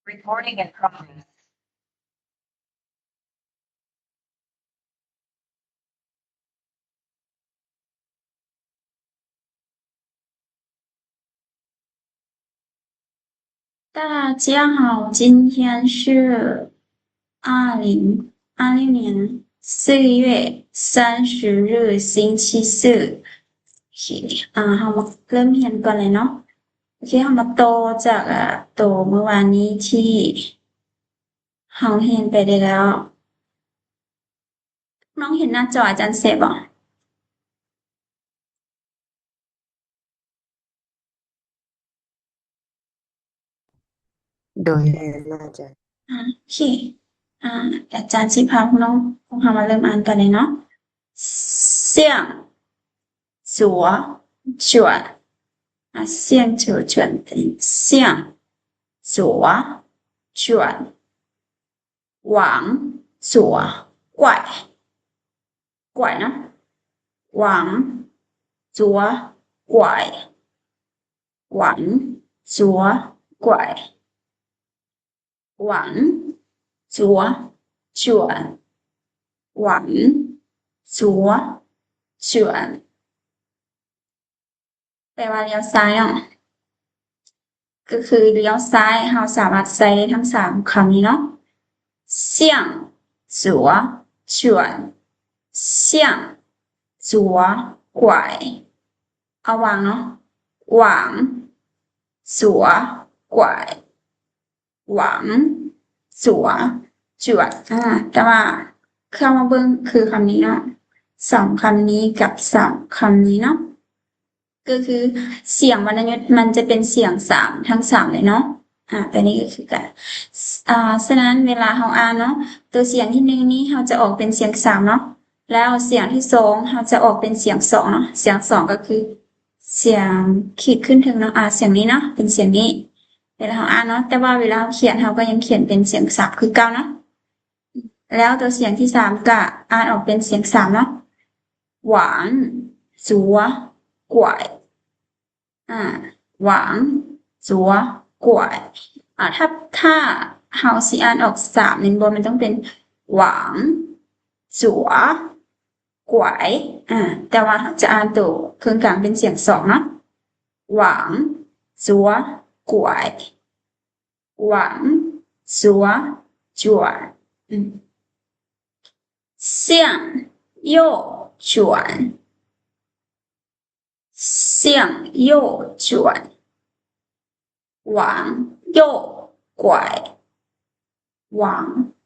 Recording in progress. 大家好，今天是二零二六年四月三十日，星期四。 ໂອເຄ ອ່າ ເຮົາມາເລີ່ມຮຽນກ່ອນເລີຍເນາະ. ໂອເຄ ເຮົາມາຕໍ່ຈາກ ອ່າ ໂຕມື້ວານນີ້ທີ່ເຮົາຮຽນໄປໄດ້ແລ້ວ. ນ້ອງເຫັນໜ້າຈໍອາຈານແຊະບໍ່? ໂດຍ ເຫັນແລ້ວອາຈານ. ອ່າ ໂອເຄ ອ່າ ອາຈານຊິພາພວກນ້ອງ ພວກເຮົາມາເລີ່ມອ່ານກັນເລີຍເນາະ. 向左转 ອ່າ 向左转 向左转 往左拐 拐ເນາະ 往左拐 往左拐 往左转 往左转 ແປວ່າລ້ຽວຊ້າຍເນາະ ກໍຄືລ້ຽວຊ້າຍ ເຮົາສາມາດໃຊ້ໄດ້ທັງສາມຄຳນີ້ເນາະ 向左转 向左拐 ເອົາ 往 ເນາະ 往左拐 往左转 ອ່າ ແຕ່ວ່າເຂົ້າມາເບິ່ງຄືຄຳນີ້ເນາະ ສອງຄຳນີ້ກັບສາມຄຳນີ້ເນາະ ກໍຄືສຽງວັນນະຍຸດມັນຈະເປັນສຽງສາມ ທັງສາມເລີຍເນາະ ອ່າ ແຕ່ນີ້ກໍຄືກັນ ອ່າ ສະນັ້ນເວລາເຮົາອ່ານເນາະ ຕົວສຽງທີໜຶ່ງນີ້ເຮົາຈະອອກເປັນສຽງສາມເນາະ ແລ້ວສຽງທີສອງເຮົາຈະອອກເປັນສຽງສອງເນາະ ສຽງສອງກໍຄື ສຽງຂີດຂຶ້ນເທິງເນາະ ອ່າ ສຽງນີ້ເນາະ ເປັນສຽງນີ້ ເວລາເຮົາອ່ານເນາະ ແຕ່ວ່າເວລາເຮົາຂຽນ ເຮົາກໍຍັງຂຽນເປັນສຽງສາມຄືເກົ່າເນາະ ແລ້ວຕົວສຽງທີສາມກໍອ່ານອອກເປັນສຽງສາມເນາະ 往左拐 ອ່າ 往左拐 ອ່າ ຖ້າ ຖ້າເຮົາຊິອ່ານອອກສາມແມ່ນບໍ່ ມັນຕ້ອງເປັນ 往左 拐 ອ່າ ແຕ່ວ່າເຮົາຈະອ່ານໂຕເຄິ່ງກາງເປັນສຽງສອງເນາະ 往左拐 往左转 向右转 向右转 往右拐 往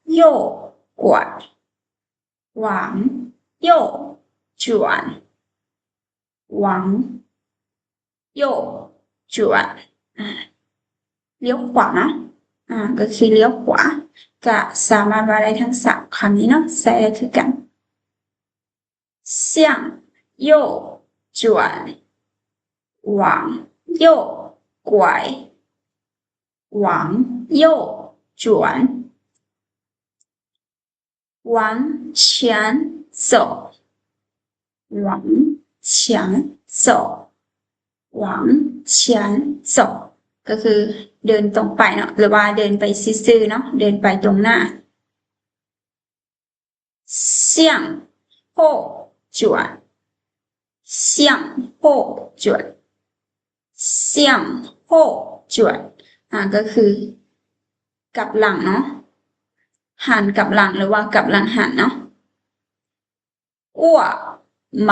右拐 往右转 往右转 ອ່າ ລ້ຽວຂວາ ອ່າ ກໍຄືລ້ຽວຂວາ ກະສາມາດວ່າໄດ້ທັງສາມຄຳນີ້ເນາະ ໃຊ້ໄດ້ຄືກັນ 向右转 往右拐 往右转 往前走 往前走 往前走 ກໍຄືເດີນຕົງໄປເນາະ ຫຼືວ່າເດີນໄປຊື່ໆເນາະ ເດີນໄປຕົງໜ້າ 向后转 向后转 向后转 ອ່າ ກໍຄືກັບຫຼັງເນາະ ຫັນກັບຫຼັງ ຫຼືວ່າກັບຫຼັງຫັນເນາະ 过马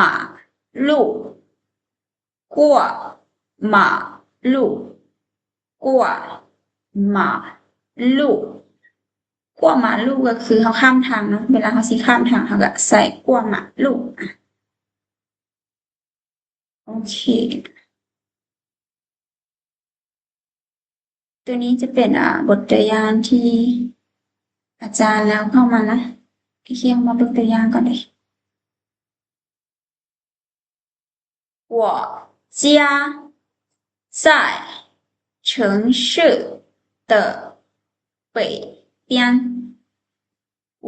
路 过马路 过马路 过马路 ກໍຄືເຮົາຂ້າມທາງເນາະ ເວລາເຮົາຊິຂ້າມທາງ ເຮົາກໍໃຊ້过马路 ອ່າ ໂອເຄ ໂຕນີ້ຈະເປັນ ອ່າ ບົດຕົວຢ່າງທີ່ອາຈານລາວເຂົ້າມາເນາະ ໂອເຄ ເຮົາມາເບິ່ງຕົວຢ່າງກ່ອນເດີ້ 我家在城市的北边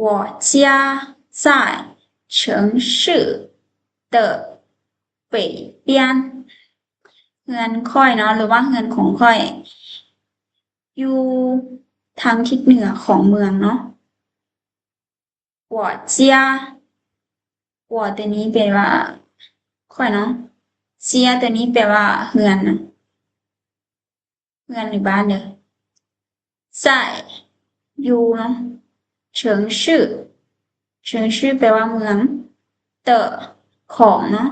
我家在城市的北边 ເຮືອນຂ້ອຍເນາະ ຫຼືວ່າເຮືອນຂອງຂ້ອຍ ຢູ່ ທາງທິດເໜືອຂອງເມືອງເນາະ. 我家 我 ຕົວນີ້ແປວ່າຂ້ອຍເນາະ. 家 ຕົວນີ້ແປວ່າເຮືອນນະ ເຮືອນ ຫຼື ບ້ານເດີ. 在 ຢູ່ເນາະ. 城市 城市 ແປວ່າເມືອງ. 的 ຂອງເນາະ.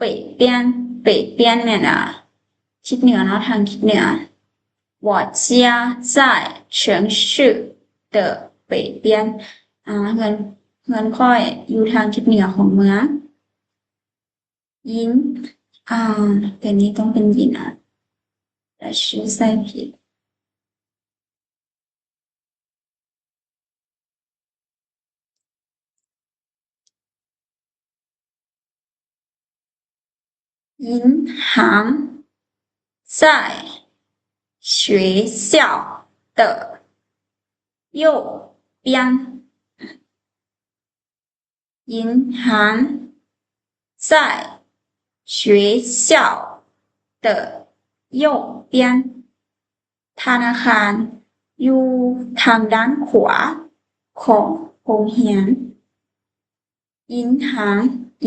北边 北边 ແມ່ນ ອາ ທິດເໜືອເນາະ ທາງທິດເໜືອ. 我家在城市的北边 ອາ ເຮືອນ ເຮືອນຂ້ອຍຢູ່ທາງທິດເໜືອຂອງເມືອງ. 银 ອາ ຕົວນີ້ຕ້ອງເປັນ 银 ອະ ແຕ່ຊື່ໃສ່ຜິດ. 银行在学校的右边。 银行在学校的右边. ທະນາຄານຢູ່ທາງດ້ານຂວາຂອງໂຮງຮຽນ. 银行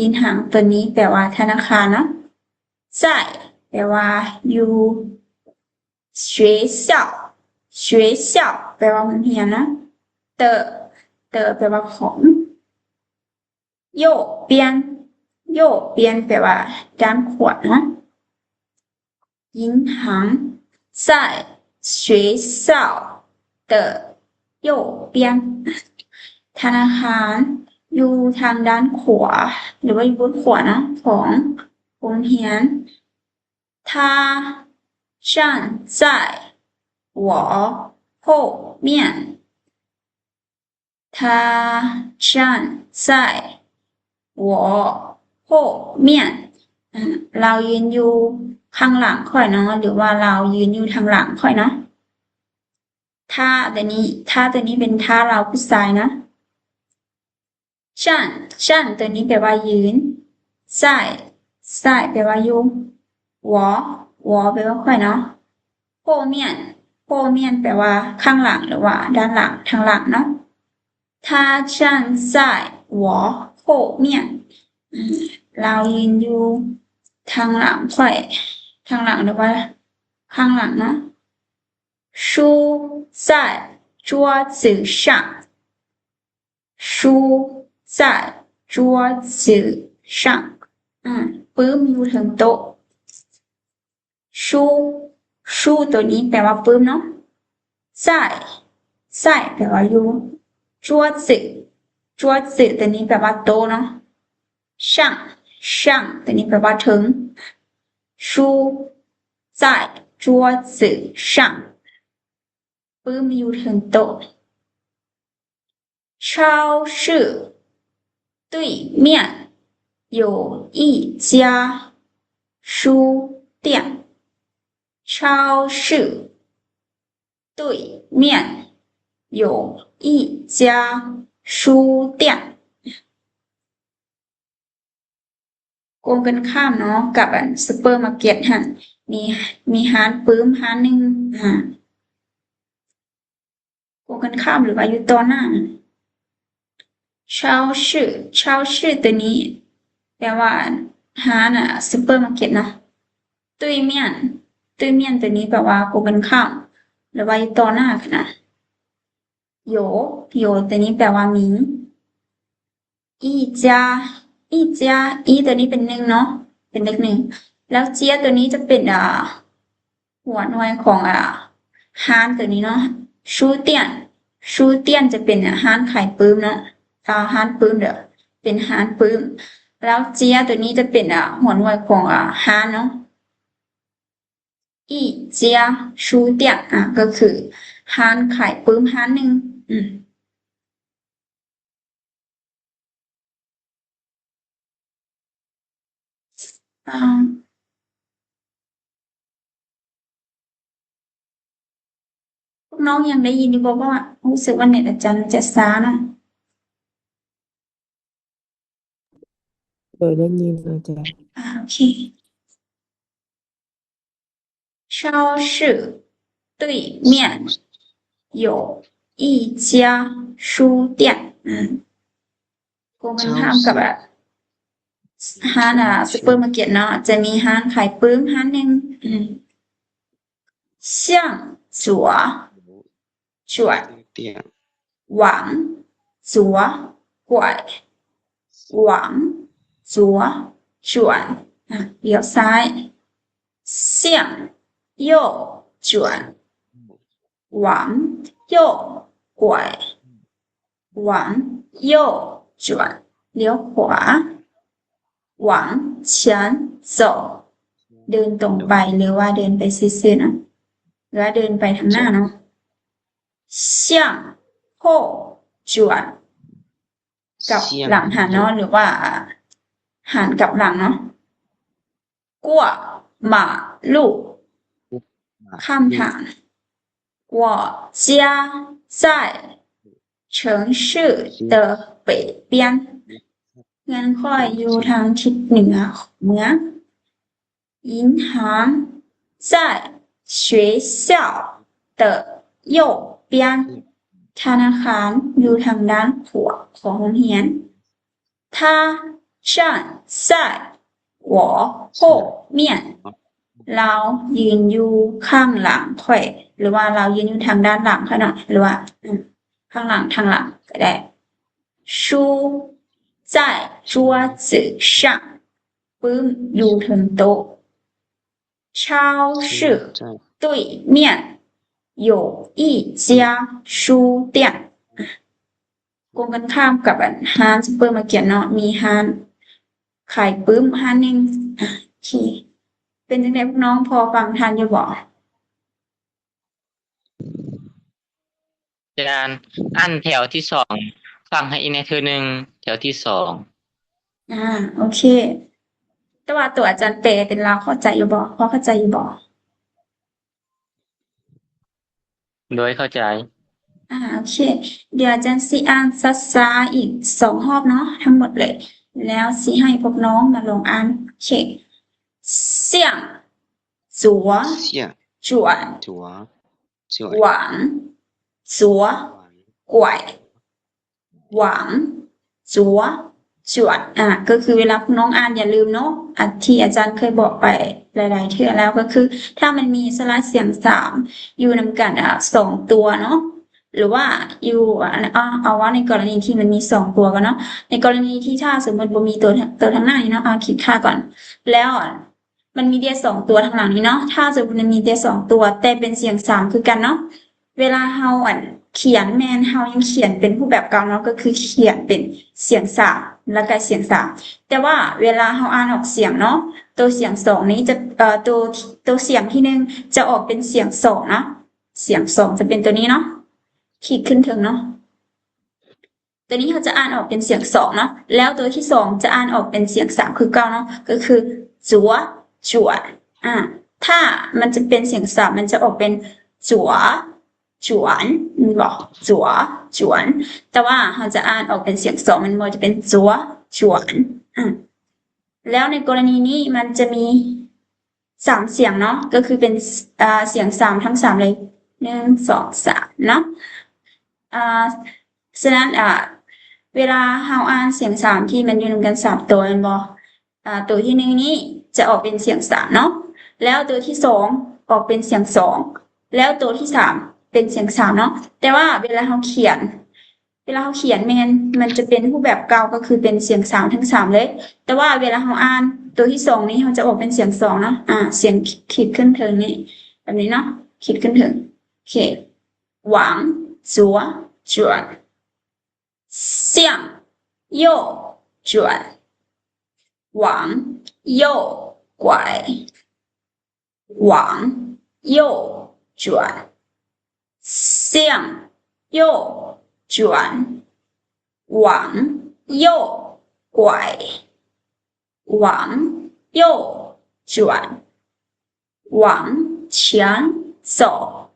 银行 ຕົວນີ້ແປວ່າທະນາຄານເນາະ. 在 ແປວ່າຢູ່. 学校 学校 ແປວ່າໂຮງຮຽນເນາະ. 的 的 ແປວ່າຂອງ. 右边 右边 ແປວ່າດ້ານຂວາເນາະ. 银行在学校的右边. ທະນາຄານຢູ່ທາງດ້ານຂວາ ຫຼືວ່າຢູ່ເບື້ອງຂວາເນາະ ຂອງໂຮງຮຽນ. 他站在我后面. 他站在我后面. ລາວຢືນຢູ່ຂ້າງຫຼັງຂ້ອຍເນາະ ຫຼືວ່າລາວຢືນຢູ່ທາງຫຼັງຂ້ອຍເນາະ. 他 ຕົວນີ້ 他 ຕົວນີ້ເປັນ 他 ລາວຜູ້ຊາຍເນາະ. 站 站 ຕົວນີ້ແປວ່າຢືນ. 在 在 ແປວ່າຢູ່. 我 我 ແປວ່າຂ້ອຍເນາະ. 后面 后面 ແປວ່າຂ້າງຫຼັງ ຫຼືວ່າດ້ານຫຼັງ ທາງຫຼັງເນາະ. 他站在我后面. ອາ ລາວຢືນຢູ່ທາງຫຼັງຂ້ອຍ ທາງຫຼັງ ຫຼືວ່າຂ້າງຫຼັງເນາະ. 书在桌子上. 书在桌子上. ອາ ປຶ້ມຢູ່ເທິງໂຕະ. 书 书 ໂຕນີ້ແປວ່າປຶ້ມເນາະ. 在 在 ແປວ່າຢູ່. 桌子 桌子 ໂຕນີ້ແປວ່າໂຕະເນາະ. 上 上 ໂຕນີ້ແປວ່າເທິງ. 书在桌子上. ປຶ້ມຢູ່ເທິງໂຕະ. 超市对面有一家书店. 超市对面有一家书店. ກົງກັນຂ້າມເນາະ ກັບອັນ supermarket ຫັ້ນ ມີ ມີຮ້ານປຶ້ມຮ້ານໜຶ່ງ. ອາ ກົງກັນຂ້າມ ຫຼືວ່າຢູ່ຕໍ່ໜ້າ. 超市 超市 ໂຕນີ້ແປວ່າຮ້ານ ອາ supermarket ເນາະ. 对面 对面 ໂຕນີ້ແປວ່າກົງກັນຂ້າມ ຫຼືວ່າຢູ່ຕໍ່ໜ້ານະ. 有 有 ໂຕນີ້ແປວ່າມີ. 一家 一家 一 ໂຕນີ້ເປັນໜຶ່ງເນາະ ເປັນເລກໜຶ່ງ. ແລ້ວ家 ໂຕນີ້ຈະເປັນ ອາ ຫົວໜ່ວຍຂອງ ອາ ຮ້ານໂຕນີ້ເນາະ. 书店 书店 ຈະເປັນ ອາ ຮ້ານຂາຍປຶ້ມເນາະ ອາ ຮ້ານປຶ້ມເດີ ເປັນຮ້ານປຶ້ມ. ແລ້ວ家 ໂຕນີ້ຈະເປັນ ອາ ຫົວໜ່ວຍຂອງ ອາ ຮ້ານເນາະ. 一家书店 ອາ ກໍຄືຮ້ານຂາຍປຶ້ມຮ້ານໜຶ່ງ. ອາ ພວກນ້ອງຍັງໄດ້ຍິນຢູ່ບໍ່? ເພາະວ່າຮູ້ສຶກວ່າເນັດອາຈານມັນຈະຊ້າເນາະ. ໂດຍ ໄດ້ຍິນອາຈານ. ອາ ໂອເຄ. 超市对面有一家书店 ອາ ກົງກັນຂ້າມກັບ ຮ້าน ອາ ຊຸບເປີມາເກັດເນາະ ຈະມີຮ້ານຂາຍປຶ້ມຮ້ານໜຶ່ງ ອາ 向左 转店 往左拐 往左转 ອາ ລ້ຽວຊ້າຍ 向右转 往右拐 往右转 ລ້ຽວຂວາ 往前走 ເດີນຕົງໄປ ຫຼືວ່າເດີນໄປຊື່ໆເນາະ ຫຼືວ່າເດີນໄປທາງໜ້າເນາະ 向后转 ກັບຫຼັງຫັ້ນເນາະ ຫຼືວ່າຫັນກັບຫຼັງເນາະ 过马路 ຂ້າມທາງ 我家在城市的北边 ເຮືອນຂ້ອຍຢູ່ທາງທິດເໜືອຂອງເມືອງ 银行在学校的右边 ທະນາຄານຢູ່ທາງດ້ານຂວາຂອງໂຮງຮຽນ 他站在我后面 ລາວຢືນຢູ່ຂ້າງຫຼັງຂ້ອຍ ຫຼືວ່າລາວຢືນຢູ່ທາງດ້ານຫຼັງຂ້ອຍເນາະ ຫຼືວ່າ ອາ ຂ້າງຫຼັງ ທາງຫຼັງກໍໄດ້ 书在桌子上 ປຶ້ມຢູ່ເທິງໂຕະ 超市对面有一家书店 ກົງກັນຂ້າມກັບ ອັນ ຮ້ານຊຸບເປີມາເກັດເນາະ ມີຮ້ານຂາຍປຶ້ມຮ້ານໜຶ່ງ ອາ ໂອເຄ ເປັນຈັ່ງໃດພວກນ້ອງ ພໍຟັງທັນຢູ່ບໍ່? ອາຈານ ອັນແຖວທີສອງ ຟັງໃຫ້ອີກແດ່ເທື່ອໜຶ່ງ ແຖວທີສອງ ອາ ໂອເຄ ແຕ່ວ່າຕົວອາຈານແປເປັນລາວເຂົ້າໃຈຢູ່ບໍ່? ພໍເຂົ້າໃຈຢູ່ບໍ່? ໂດຍ ເຂົ້າໃຈ ອາ ໂອເຄ ດຽວອາຈານຊິອ່ານຊ້າໆອີກສອງຮອບເນາະ ທັງໝົດເລີຍ ແລ້ວຊິໃຫ້ພວກນ້ອງມາລອງອ່ານ ໂອເຄ 向左向左转转往左拐 往左转 ອາ ກໍຄືເວລາພວກນ້ອງອ່ານ ຢ່າລືມເນາະ ອາ ທີ່ອາຈານເຄີຍບອກໄປຫຼາຍໆເທື່ອແລ້ວ ກໍຄືຖ້າມັນມີສະຫຼະສຽງສາມຢູ່ນຳກັນ ອາ ສອງຕົວເນາະ ຫຼືວ່າຢູ່ ອາ ເອົາ ເອົາເວົ້າໃນກໍລະນີທີ່ມັນມີສອງຕົວກ່ອນເນາະ ໃນກໍລະນີທີ່ຖ້າສົມມຸດບໍ່ມີຕົວ ຕົວທາງໜ້ານີ້ເນາະ ເອົາ ຂີດຄ່າກ່ອນ ແລ້ວ ມັນມີແຕ່ສອງຕົວທາງຫຼັງນີ້ເນາະ ຖ້າສົມມຸດມັນມີແຕ່ສອງຕົວ ແຕ່ເປັນສຽງສາມຄືກັນເນາະ ເວລາເຮົາ ອັນ ຂຽນແມ່ນເຮົາຍັງຂຽນເປັນຮູບແບບເກົ່າເນາະ ກໍຄືຂຽນເປັນສຽງສາມ ແລ້ວກໍສຽງສາມ ແຕ່ວ່າເວລາເຮົາອ່ານອອກສຽງເນາະ ໂຕສຽງສອງນີ້ຈະ ເອີ ໂຕ ໂຕສຽງທີໜຶ່ງຈະອອກເປັນສຽງສອງເນາະ ສຽງສອງຈະເປັນໂຕນີ້ເນາະ ຂີດຂຶ້ນເທິງເນາະ ໂຕນີ້ເຮົາຈະອ່ານອອກເປັນສຽງສອງເນາະ ແລ້ວໂຕທີສອງຈະອ່ານອອກເປັນສຽງສາມຄືເກົ່າເນາະ ກໍຄື 左转 ອາ ຖ້າມັນຈະເປັນສຽງສາມ ມັນຈະອອກເປັນ 左转 ແມ່ນບໍ່? 左转 ແຕ່ວ່າເຮົາຈະອ່ານອອກເປັນສຽງສອງ ແມ່ນບໍ່? ຈະເປັນ 左转 ອາ ແລ້ວໃນກໍລະນີນີ້ມັນຈະມີ ສາມສຽງເນາະ ກໍຄືເປັນ ອາ ສຽງສາມທັງສາມເລີຍ ໜຶ່ງ ສອງ ສາມ ເນາະ ອາ ສະນັ້ນ ອາ ເວລາເຮົາອ່ານສຽງສາມທີ່ມັນຢູ່ນຳກັນສາມໂຕແມ່ນບໍ່? ອາ ໂຕທີໜຶ່ງນີ້ຈະອອກເປັນສຽງສາມເນາະ ແລ້ວໂຕທີສອງອອກເປັນສຽງສອງ ແລ້ວໂຕທີສາມເປັນສຽງສາມເນາະ ແຕ່ວ່າເວລາເຮົາຂຽນ ເວລາເຮົາຂຽນແມ່ນ ມັນຈະເປັນຮູບແບບເກົ່າ ກໍຄືເປັນສຽງສາມທັງສາມເລີຍ ແຕ່ວ່າເວລາເຮົາອ່ານ ໂຕທີສອງນີ້ເຮົາຈະອອກເປັນສຽງສອງເນາະ ອາ ສຽງຂີດຂຶ້ນເທິງນີ້ ແບບນີ້ເນາະ ຂີດຂຶ້ນເທິງ ໂອເຄ 往左转 向右转 往右拐 往右转 向右转 往右拐 往右转 往前走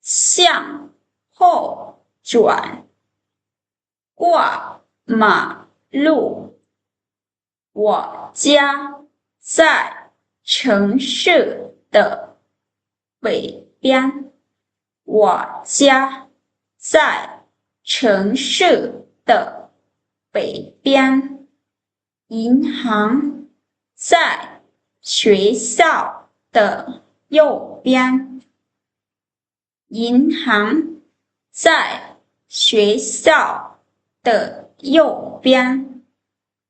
向后转 过马路 我家在城市的北边我家在城市的北边。银行在学校的右边。银行在学校的右边。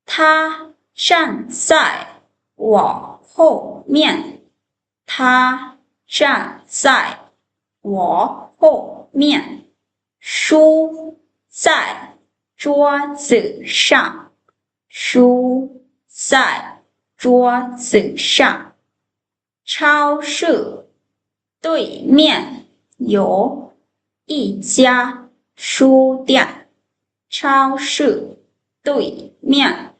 他站在我后面。 他站在我后面。书在桌子上。书在桌子上。超市对面有一家书店。 超市对面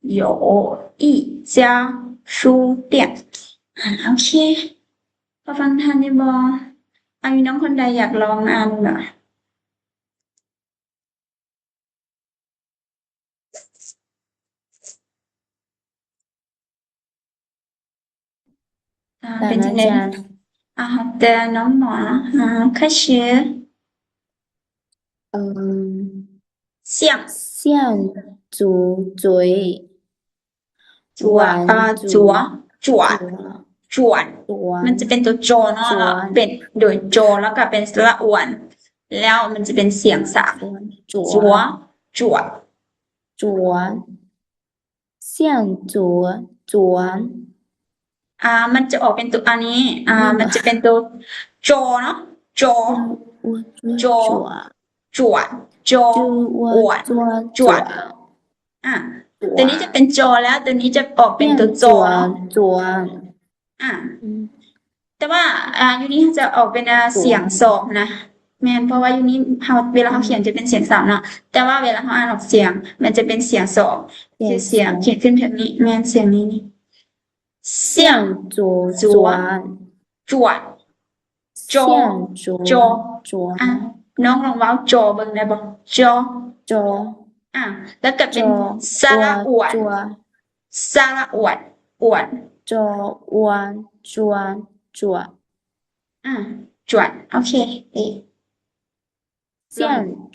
有一家书店。 ອາ ໂອເຄ ພໍຟັງທັນຢູ່ບໍ່? ອາ ມີນ້ອງຄົນໃດຢາກລອງອ່ານບໍ່? ອາ ເປັນຈັ່ງໃດ? ອາ ແຕ່ນ້ອງໝໍ ອາ ຄາເຊ ເອີ 向 向左嘴 左 啊，左，转，转，转。 มันจะเป็นตัวจอเนาะ แล้วเป็นโดยจอ แล้วก็เป็นสระอวน แล้วมันจะเป็นเสียงสาม 左，左，左。 向左转。 ອ່າ มันจะออกเป็นตัว อันนี้ อ่า มันจะเป็นตัวจอเนาะ จอ 向左转。 转，转，转，转。 อ่า ตัวนี้จะเป็นจอแล้ว ตัวนี้จะออกเป็นตัวจอเนาะ 向左转。 อ่า แต่ว่า อ่า อยู่นี่จะออกเป็น อ่า เสียงสองนะ แม่น เพราะว่าอยู่นี่เฮา เวลาเฮาเขียนจะเป็นเสียงสามเนาะ แต่ว่าเวลาเฮาอ่านออกเสียง มันจะเป็นเสียงสอง เสียงสอง เสียง เขียนขึ้นแบบนี้ แม่น เสียงนี้นี่ 向左转。 向左转。 จอ 向左转。 จอ อ่ะ น้องลองเว้าจอเบิ่งได้บ่? จอ จอ อ่ะ แล้วก็เป็น จอ สระอวน จอ สระอวน อวน จอ อวน จวน จวด อ่ะ จวด โอเค เอ 向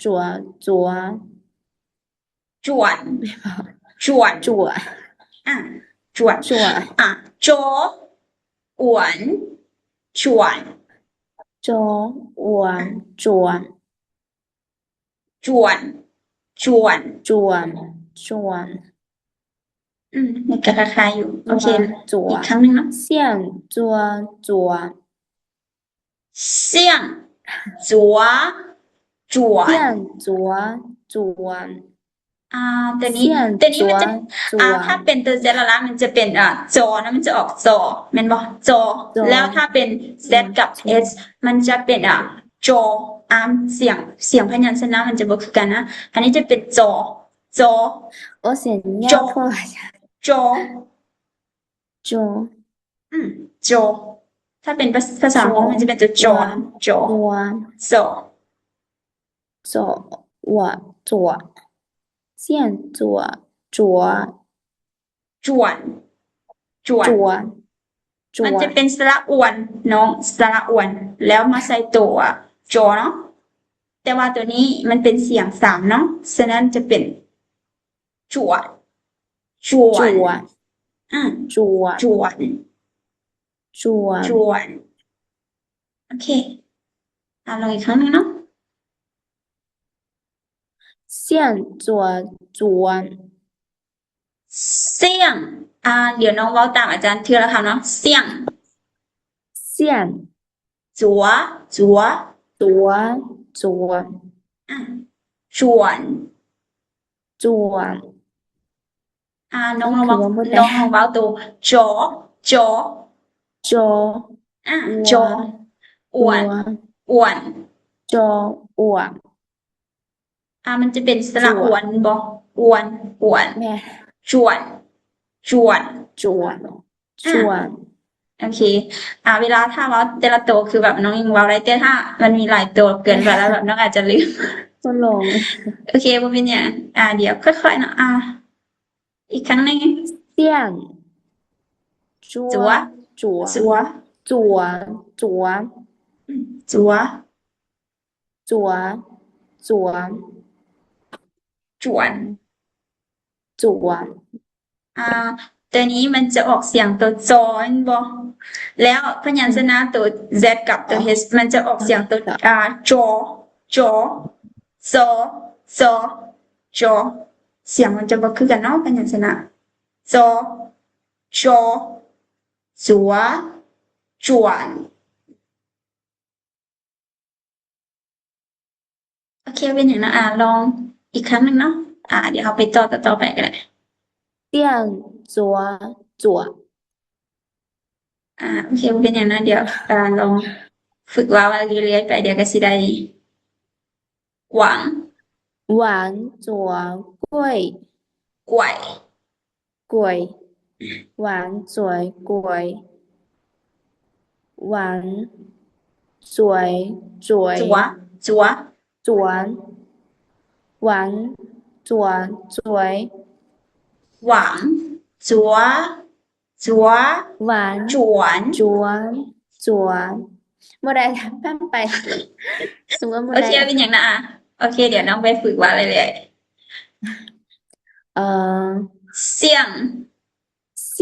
左转。 转 转 转 อ่ะ 转 转 อ่ะ จอ อวน จวน จอ อวน จวน จวน จวน จวน จวน อืม มันก็คล้ายๆ อยู่ โอเค อีกครั้งหนึ่งเนาะ 向左转。 向左转 向左转。 อ่า ตัวนี้ 向左转 ตัวนี้มันจะ อ่า ถ้าเป็นตัว Z ละละ มันจะเป็น อ่า จอนะ มันจะออกจอ แม่นบ่? จอ จอ แล้วถ้าเป็น Z กับ S มันจะเป็น อ่า จอ อ่า เสียง เสียงพยัญชนะมันจะบ่คือกันนะ อันนี้จะเป็นจอ จอ โอ้ เสียงยาก จอ จอ จอ อืม จอ ถ้าเป็นภาษา ภาษาฮงมันจะเป็นตัวจอ จอ จอ จอ จอ จอ 向左转。 转 转 มันจะเป็นสระอวน น้อง สระอวน แล้วมาใส่ตัวจอเนาะ แต่ว่าตัวนี้มันเป็นเสียงสามเนาะ ฉะนั้นจะเป็น 转 转 转 อ่ะ 转 转 转 โอเค อ่ะ ลองอีกครั้งหนึ่งเนาะ 向左转。 向 อ่า เดี๋ยวน้องเว้าตามอาจารย์เทื่อละคำเนาะ 向 向 左 左 左 左 อ่ะ 转 转 อ่า น้องลองเว้า น้องลองเว้าตัวจอ จอ จอ อ่ะ จอ อวน อวน จอ อวน อ่า มันจะเป็นสระอวนบ่ อวน อวน แม่น จวน จวน จวน อ่ะ จวน โอเค อ่า เวลาถ้าเว้าแต่ละตัวคือแบบน้องยังเว้าได้ แต่ถ้ามันมีหลายตัวเกินไปแล้วแบบน้องอาจจะลืม บ่ลง โอเค บ่เป็นหยัง อ่า เดี๋ยวค่อยๆ เนาะ อ่า อีกครั้งหนึ่ง 向 左 左 左 左 อืม 左左转转转 ອ່າ ໂຕນີ້ມັນຈະອອກສຽງໂຕ ຈອ ແມ່ນບໍ່? ແລ້ວພະຍັນຊະນະໂຕ Z ກັບໂຕ H ມັນຈະອອກສຽງໂຕ ອ່າ ຈອ ຈອ ຈອ ຈອ ຈອ ສຽງມັນຈະບໍ່ຄືກັນເນາະ ພະຍັນຊະນະ ຈອ ຈອ 左转 ໂອເຄ ບໍ່ເປັນຫຍັງເນາະ ອ່າ ລອງອີກຄັ້ງໜຶ່ງເນາະ ອ່າ ດຽວເຮົາໄປຕໍ່ ຕໍ່ໆໄປກໍໄດ້ 向左转 ອ່າ ໂອເຄ ບໍ່ເປັນຫຍັງເນາະ ດຽວ ອ່າ ລອງຝຶກເວົ້າເລື້ອຍໆໄປ ດຽວກໍຊິໄດ້ 往 往左拐 拐 拐 往左拐 往左拐 左 左 左 往左拐 往左 转 转 转 ບໍ່ໄດ້ ຂ້າມໄປ ສົມມຸດບໍ່ໄດ້ ໂອເຄ ເປັນຫຍັງນະ ໂອເຄ ດຽວນ້ອງໄປຝຶກເວົ້າເລື້ອຍໆ ເອີ 向 向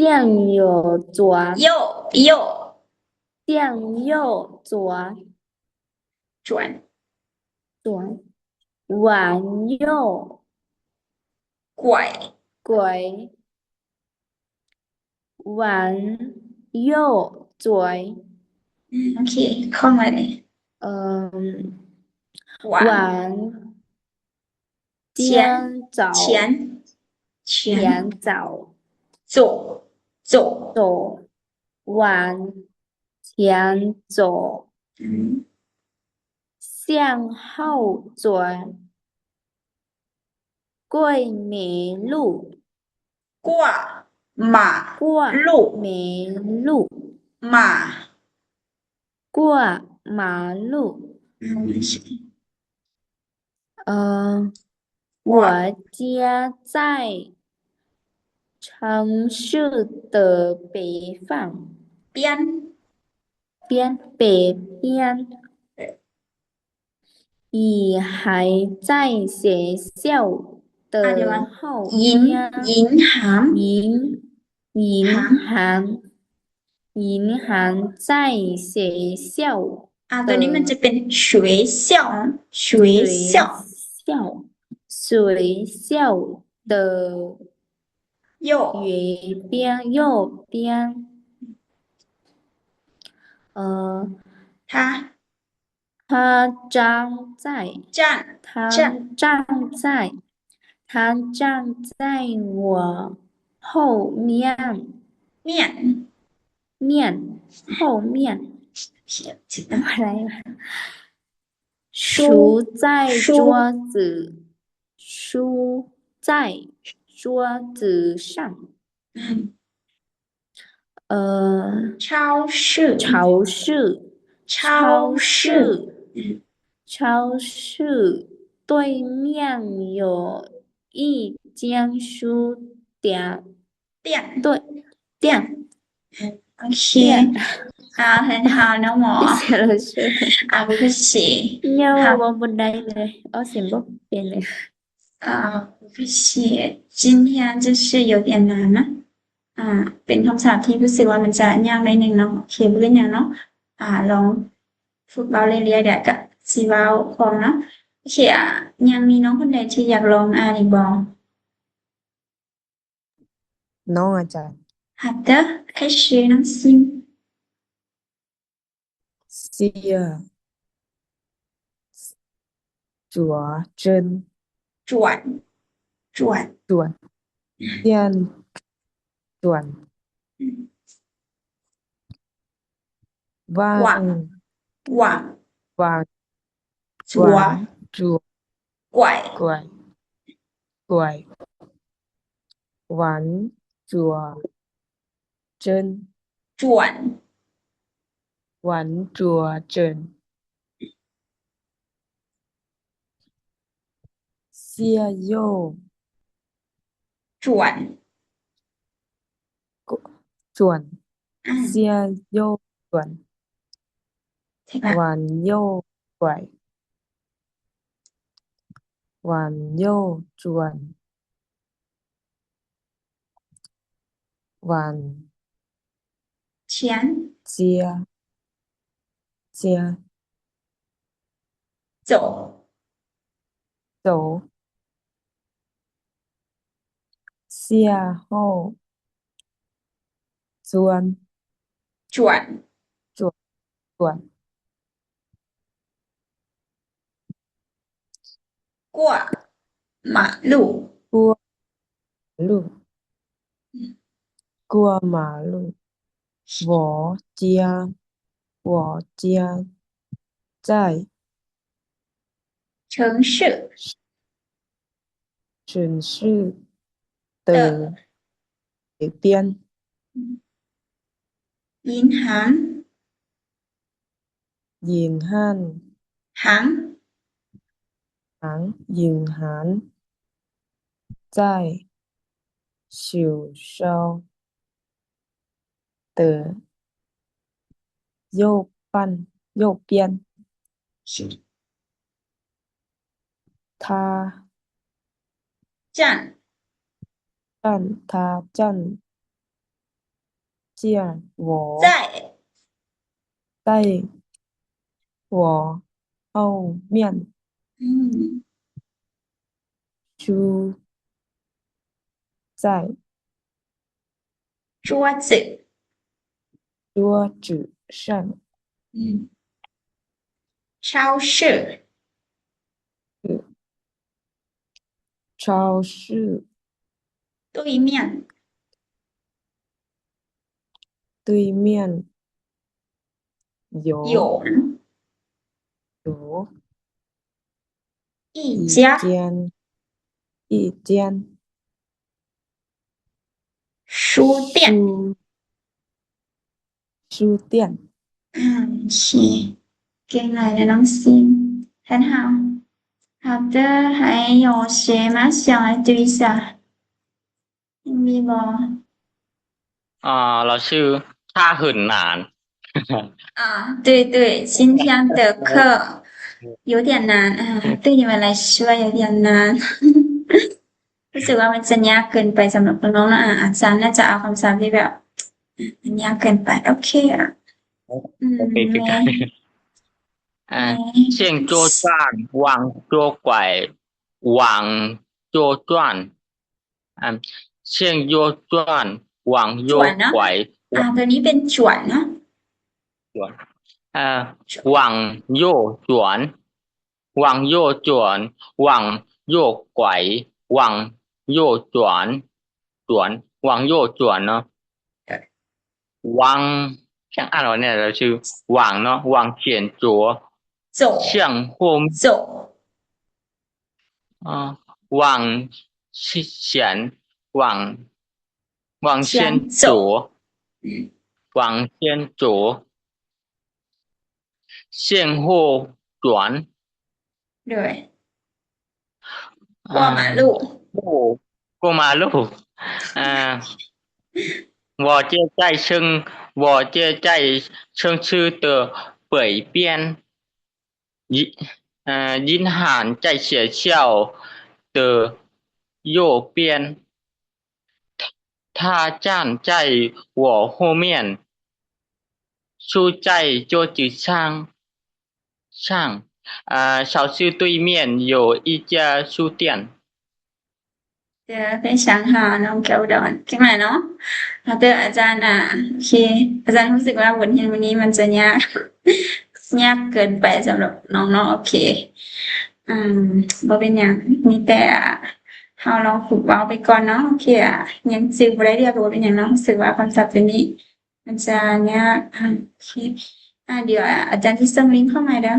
右转 右 右 向右转 转 转 往右拐 拐 往右拐 ອືມ ໂອເຄ ຄອງໄວ້ເລີຍ ເອີ 往 往 前 前 走 前 前走 走 走 走 往前走 ອືມ 向后转 过马路 过马路 过马路 马 过马路 ອືມ 呃，我家在城市的北方 边 边 北边 雨还在学校的后面 银 银行 银 银行 银行在学校 ອ່າ ໂຕນີ້ມັນຈະເປັນ 学校 学校 学校 学校的 右 右边 右边 呃，他 他站在 站 他站在 他站在我后面 面 面 后面 书在桌子 书在桌子上 เอ่อ 超市 超市 超市 超市对面有一间书店 店 对 店 โอเค 店 อ่า 很好 น้องหมอ 谢谢老师 อ่า 不客气 เนี่ย ค่ะ เว้าบ่ได้เลย ออกเสียงบ่เป็นเลย อ่า 不客气 今天就是有点难นะ ອ່າ ເປັນຄຳສັບທີ່ຮູ້ສຶກວ່າມັນຈະຍາກໜ້ອຍໜຶ່ງເນາະ ໂອເຄ ບໍ່ເປັນຫຍັງເນາະ ອ່າ ລອງຝຶກເວົ້າເລື້ອຍໆ ດຽວກະຊິເວົ້າຄອງເນາະ ໂອເຄ ອ່າ ຍັງມີນ້ອງຄົນໃດທີ່ຢາກລອງອ່ານອີກບໍ່? ນ້ອງອາຈານ 好的 开始 ນ້ອງຊິມ 向左转 转 转 转 向转 嗯 往 往 往 往 左 往左 拐 拐 拐 往左 转 转 往左转 向右 转 转 อ่า 向右转 ใช่ปะ 往右拐往右转，往前，接，接，走，走，下后，转，转，转，转。 过马路，过马路，过马路，我家，我家在城市，城市的北边，银行， 银行，行，行，银行在学校的右半，右边。是。 他站，站，他站，站我，在，在我后面。嗯。书在 桌子，桌子上。嗯。超市，超市，对面，对面有，有，有一家，一间，一间 书店，书，书店。嗯，是。进来了，东西很好。好的，还有谁吗？想要对一下，有没有？啊，老师，他很难。 啊，对，对，今天的课有点难，啊，对你们来说有点难。 รู้สึกว่ามันจะยากเกินไปสำหรับน้องๆ เนาะ อ่า อาจารย์น่าจะเอาคำศัพท์ที่แบบ มันยากเกินไป โอเคอะ อืม โอเค แม่ อ่า แม่ เชียงโจจ้าน หว่างโจไกว หว่างโจจ้าน อ่า เชียงโจจ้าน หว่างโจไกว จวนเนาะ อ่า ตัวนี้เป็นจวนเนาะ จวน อ่า หว่างโจจวน หว่างโจจวน หว่างโจไกว หว่างโจจวน จวน หว่างโจจวนเนาะ หว่าง ช่างอ่านว่าเนี่ย เราชื่อ หว่างเนาะ หว่างเฉียนจัว โจ เชียงโฮม โจ อ่า หว่างเฉียน หว่าง หว่างเฉียนจัว หว่างเฉียนจัว เชียงโฮจวน โดย อ่า 过马路 โอ้ 过马路 อ่า 我家在城，我家在城市的北边。 银，呃，银行在学校的右边。他站在我后面。书在桌子上，上。呃，超市对面有一家书店。 เອີ ເປັນຫຍັງຫາ ນ້ອງແກ້ວດອນ ເກັ່ງຫຼາຍເນາະ ເອີ ອາຈານ ອ່າ ໂອເຄ ອາຈານຮູ້ສຶກວ່າບົດຮຽນມື້ນີ້ມັນຈະຍາກ ຍາກເກີນໄປສຳລັບນ້ອງເນາະ ໂອເຄ ອືມ ບໍ່ເປັນຫຍັງ ມີແຕ່ເຮົາລອງຝຶກເວົ້າໄປກ່ອນເນາະ ໂອເຄ ອາ ຍັງຈື່ບໍ່ໄດ້ເທື່ອ ກໍບໍ່ເປັນຫຍັງເນາະ ຮູ້ສຶກວ່າຄຳສັບຕົວນີ້ມັນຈະຍາກ ອາ ໂອເຄ ອາ ດຽວອາຈານຊິສົ່ງລິ້ງເຂົ້າໃໝ່ເດີ.